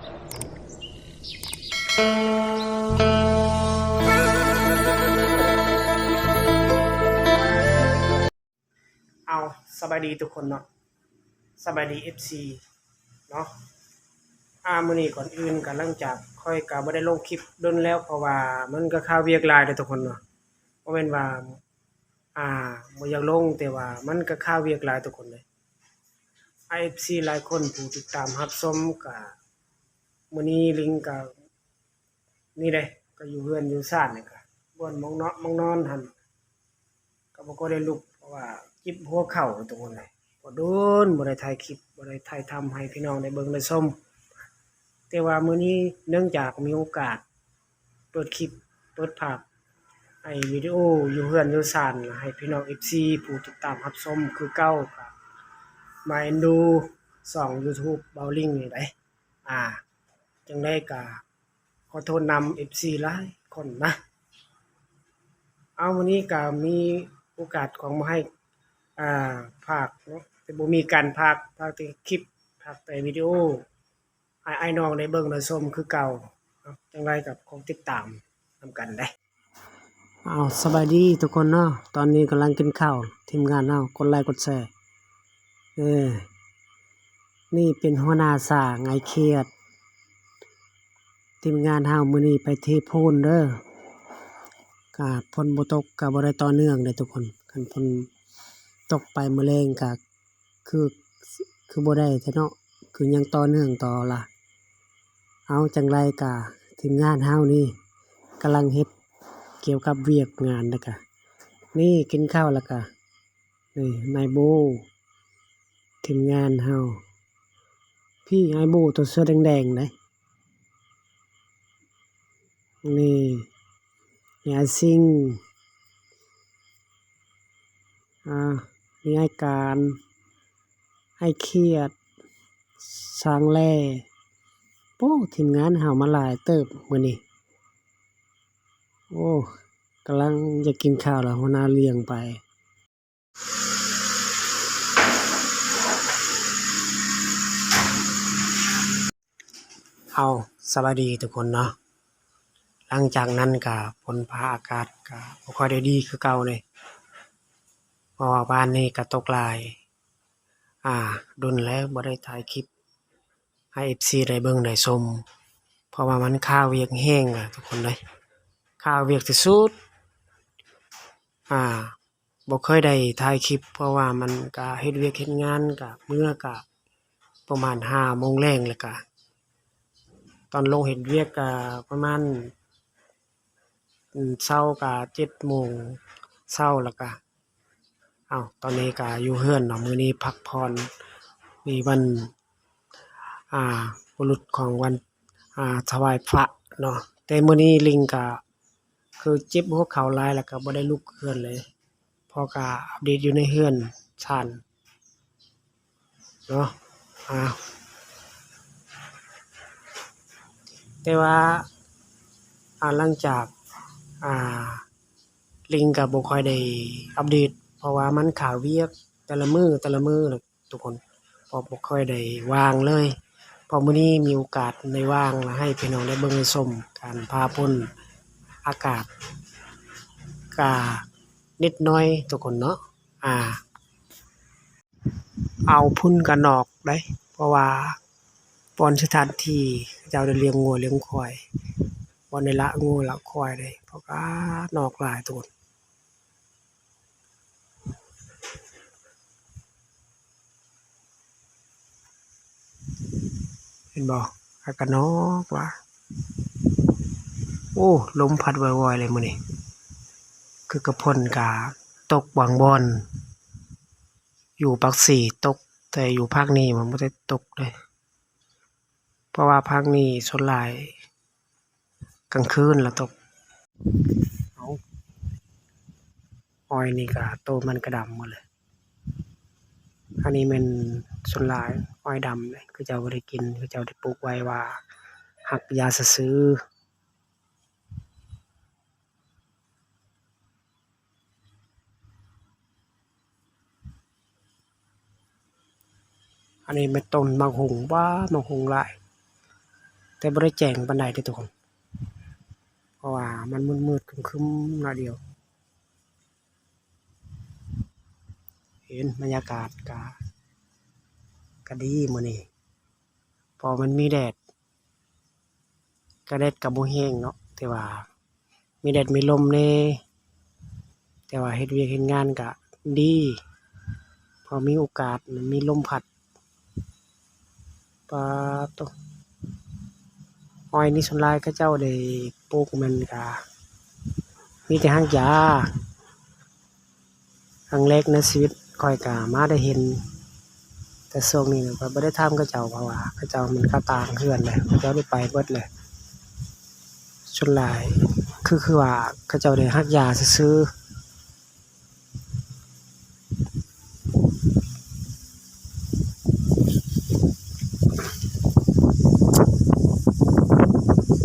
ເອົາ ສະບາຍດີທຸກຄົນເນາະ ສະບາຍດີ ເອັຟຊີ ເນາະ. ອາ ມື້ນີ້ກ່ອນອື່ນກະ ຫຼັງຈາກຂ້ອຍກະບໍ່ໄດ້ລົງຄລິບດົນແລ້ວ ເພາະວ່າມັນກະຄາວຽກຫຼາຍເດ້ທຸກຄົນເນາະ. ບໍ່ແມ່ນວ່າ ອາ ບໍ່ຢາກລົງ ແຕ່ວ່າມັນກະຄາວຽກຫຼາຍທຸກຄົນເດ້. ອາ ເອັຟຊີ ຫຼາຍຄົນຜູ້ຕິດຕາມຮັບຊົມກະ ມື້ນີ້ລິງກະ ນີ້ເດ້ ກໍຢູ່ເຮືອນຢູ່ຊານນີ້ ກໍບ່ອນໝ່ອງເນາະໝ່ອງນອນຫັ້ນ ກໍບໍ່ຄ່ອຍໄດ້ລຸກ ເພາະວ່າເຈັບຫົວເຂົ່າທຸກຄົນເອີຍ. ກໍດົນບໍ່ໄດ້ຖ່າຍຄລິບ ບໍ່ໄດ້ຖ່າຍທຳໃຫ້ພີ່ນ້ອງໄດ້ເບິ່ງໄດ້ຊົມ. ແຕ່ວ່າມື້ນີ້ເນື່ອງຈາກມີໂອກາດເປີດຄລິບ ເປີດພາບໃຫ້ວິດີໂອຢູ່ເຮືອນຢູ່ຊານ ໃຫ້ພີ່ນ້ອງ ເອັຟຊີ ຜູ້ຕິດຕາມຮັບຊົມຄືເກົ່າ ກໍມາເອັນດູຊ່ອງ YouTube ເບົາລິງນີ້ໄດ໋. ອາ ຈັ່ງໃດກໍຂໍໂທດນຳ ເອັຟຊີ ຫຼາຍຄົນນະ. ເອົາ ມື້ນີ້ກໍມີໂອກາດຂອງມາໃຫ້ ອາ ພາກເນາະ ແຕ່ບໍ່ມີການພາກ ພາກແຕ່ຄລິບ ພາກແຕ່ວິດີໂອ ໃຫ້ອ້າຍນ້ອງໄດ້ເບິ່ງໄດ້ຊົມຄືເກົ່າ. ເອົາ ຈັ່ງໃດກໍຂໍຕິດຕາມນຳກັນເດ້. ເອົາ ສະບາຍດີທຸກຄົນເນາະ ຕອນນີ້ກຳລັງກິນເຂົ້າ ທີມງານເຮົາກົດໄລກົດແຊ. ເອີ ນີ້ເປັນຫົວໜ້າຊ່າງອ້າຍຂຽດ ທີມງານເຮົາມື້ນີ້ໄປເທໂພນເດີ. ກະຝົນບໍ່ຕົກກະບໍ່ໄດ້ຕໍ່ເນື່ອງເດ້ທຸກຄົນ ຄັນຝົນຕົກໄປມື້ແລງກະ ຄື ຄືບໍ່ໄດ້ແທ້ເນາະ ຄືຍັງຕໍ່ເນື່ອງຕໍ່ລະ. ເອົາ ຈັ່ງໃດກະທີມງານເຮົານີ້ກຳລັງເຮັດກ່ຽວກັບວຽກງານ ແລ້ວກະນີ້ກິນເຂົ້າ ແລ້ວກະນີ້ນາຍໂບ ທີມງານເຮົາ ພີ້ ອ້າຍໂບ ໂຕເສື້ອແດງໆ ເດ້. ນີ້ ມີອ້າຍຊິງ ອາ ມີອ້າຍການ ອ້າຍຂຽດ ຊ່າງແຫຼ. ໂອ້ ທີມງານເຮົາມາຫຼາຍເຕີບມື້ນີ້. ໂອ້ ກຳລັງຈະກິນເຂົ້າລະ ຫົວໜ້າລ້ຽງໄປ. ເອົາ ສະບາຍດີທຸກຄົນເນາະ. ຫຼັງຈາກນັ້ນກະຝົນຟ້າອາກາດກະບໍ່ຄ່ອຍໄດ້ດີຄືເກົ່າເດ້ ເພາະວ່າວານນີ້ກະຕົກຫຼາຍ. ອາ ດົນແລ້ວບໍ່ໄດ້ຖ່າຍຄລິບໃຫ້ເອັຟຊີໄດ້ເບິ່ງໄດ້ຊົມ ເພາະວ່າມັນຄາວຽກແຮງອະທຸກຄົນເອີຍ ຄາວຽກທີ່ສຸດ. ອາ ບໍ່ເຄີຍໄດ້ຖ່າຍຄລິບ ເພາະວ່າມັນກະເຮັດວຽກເຮັດງານ ກະເມືອກະປະມານຫ້າໂມງແລງ ແລ້ວກະຕອນລົງເຮັດວຽກກະປະມານ ເຊົ້າກະເຈັດໂມງເຊົ້າ ແລ້ວກະ ເອົ້າ ຕອນນີ້ກະຢູ່ເຮືອນເນາະ ມື້ນີ້ພັກຜ່ອນ ມີວັນ ອາ ບຸລຸດຂອງວັນ ອາ ຖວາຍພະເນາະ. ແຕ່ມື້ນີ້ລິງກະຄືເຈັບຫົວເຂົ່າຫຼາຍ ແລ້ວກະບໍ່ໄດ້ລຸກເຮືອນເລີຍ ພໍກະອັບເດດຢູ່ໃນເຮືອນຊານເນາະ. ອາ ແຕ່ວ່າ ອາ ຫຼັງຈາກ ອາ ລິງກະບໍ່ຄ່ອຍໄດ້ອັບເດດ ເພາະວ່າມັນຄາວຽກແຕ່ລະມື້ ແຕ່ລະມື້ ທຸກຄົນ ເພາະບໍ່ຄ່ອຍໄດ້ວ່າງເລີຍ. ເພາະມື້ນີ້ມີໂອກາດໄດ້ວ່າງ ແລະ ໃຫ້ພີ່ນ້ອງໄດ້ເບິ່ງໄດ້ຊົມການຟ້າຝົນ ອາກາດກະນິດໜ້ອຍທຸກຄົນເນາະ. ອາ ເອົາ ພຸ້ນກະນອກໄດ໋ ເພາະວ່າບ່ອນສະຖານທີ່ເຂົາເຈົ້າໄດ້ລ້ຽງງົວລ້ຽງຄວາຍ ບ່ອນໄດ້ລະງົວລະຄວາຍໄດ໋ ເພາະວ່ານອກຫຼາຍທຸກຄົນ. ເຫັນບໍ່? ອາກາດນອກວ່າ ໂອ້ ລົມພັດວອຍໆ ເລີຍມື້ນີ້ ຄືກະຝົນກະຕົກບາງບ່ອນ ຢູ່ປາກເຊຕົກ ແຕ່ຢູ່ພາກນີ້ມັນບໍ່ໄດ້ຕົກເດ້ ເພາະວ່າພາກນີ້ສ່ວນຫຼາຍ ກາງຄືນລະຕົກ. ເອົາ ອ້ອຍນີ້ກະໂຕມັນກະດຳໝົດເລີຍ. ອັນນີ້ແມ່ນສ່ວນຫຼາຍອ້ອຍດຳເດ້ ເຂົາເຈົ້າບໍ່ໄດ້ກິນ ເຂົາເຈົ້າໄດ້ປູກໄວ້ວ່າຮັກຢາຊື່ໆ. ອັນນີ້ແມ່ນຕົ້ນໝາກຫຸ່ງ ວ້າ ໝາກຫຸ່ງຫຼາຍ ແຕ່ບໍ່ໄດ້ແຈ້ງປານໃດເດ້ທຸກຄົນ ເພາະວ່າມັນມືດໆຄຶມໆໜ້ອຍດຽວ. ເຫັນບັນຍາກາດກະ ກະດີມື້ນີ້ ເພາະມັນມີແດດ ກະແດດກະບໍ່ແຮງເນາະ ແຕ່ວ່າມີແດດມີລົມແດ່ ແຕ່ວ່າເຮັດວຽກເຮັດງານກະດີ ເພາະມີໂອກາດ ມີລົມພັດ. ປາດໂທ້ ອ້ອຍນີ້ສ່ວນຫຼາຍເຂົາເຈົ້າໄດ້ປູກແມ່ນກະມີແຕ່ຮາກຢາ. ຄັ້ງແລກໃນຊີວິດຂ້ອຍກະມາໄດ້ເຫັນ ແຕ່ຊ່ວງນີ້ຂ້ອຍບໍ່ໄດ້ຖາມເຂົາເຈົ້າ ເພາະວ່າເຂົາເຈົ້າແມ່ນເຂົາຕ່າງເຮືອນແຫຼະ ເຂົາເຈົ້າໄດ້ໄປເບິດແຫຼະ. ສ່ວນຫຼາຍຄື ຄືວ່າເຂົາເຈົ້າໄດ້ຮາກຢາຊື່ໆ.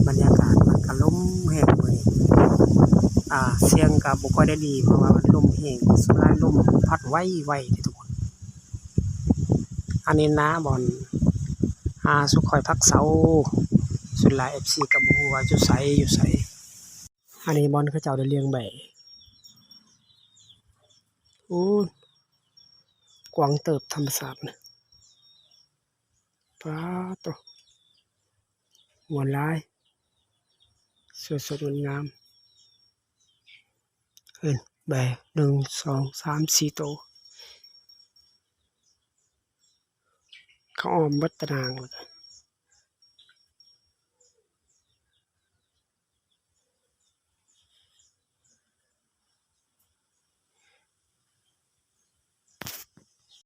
ບັນຍາກາດມັນກະລົມແຮງມື້ນີ້ ອາ ສຽງກະບໍ່ຄ່ອຍໄດ້ດີ ເພາະວ່າມັນລົມແຮງ ສ່ວນຫຼາຍລົມພັດໄວໆເດ້ທຸກຄົນ. ອັນນີ້ນາບ່ອນ ອາ ສຸມຂ້ອຍພັກເຊົາ ສ່ວນຫຼາຍເອັຟຊີກະບໍ່ຮູ້ວ່າຢູ່ໃສ ຢູ່ໃສ. ອັນນີ້ບ່ອນເຂົາເຈົ້າໄດ້ລ້ຽງແບ້. ໂອ້ ກວ້າງເຕີບທຳມະຊາດນະ. ປາດໂທ້ ມ່ວນຫຼາຍ ສວຍສົດງົດງາມ. ເຫັນແບ້ ໜຶ່ງ ສອງ ສາມ ສີ່ໂຕ ເຂົາອ້ອມເບິດຕາໜ່າງ.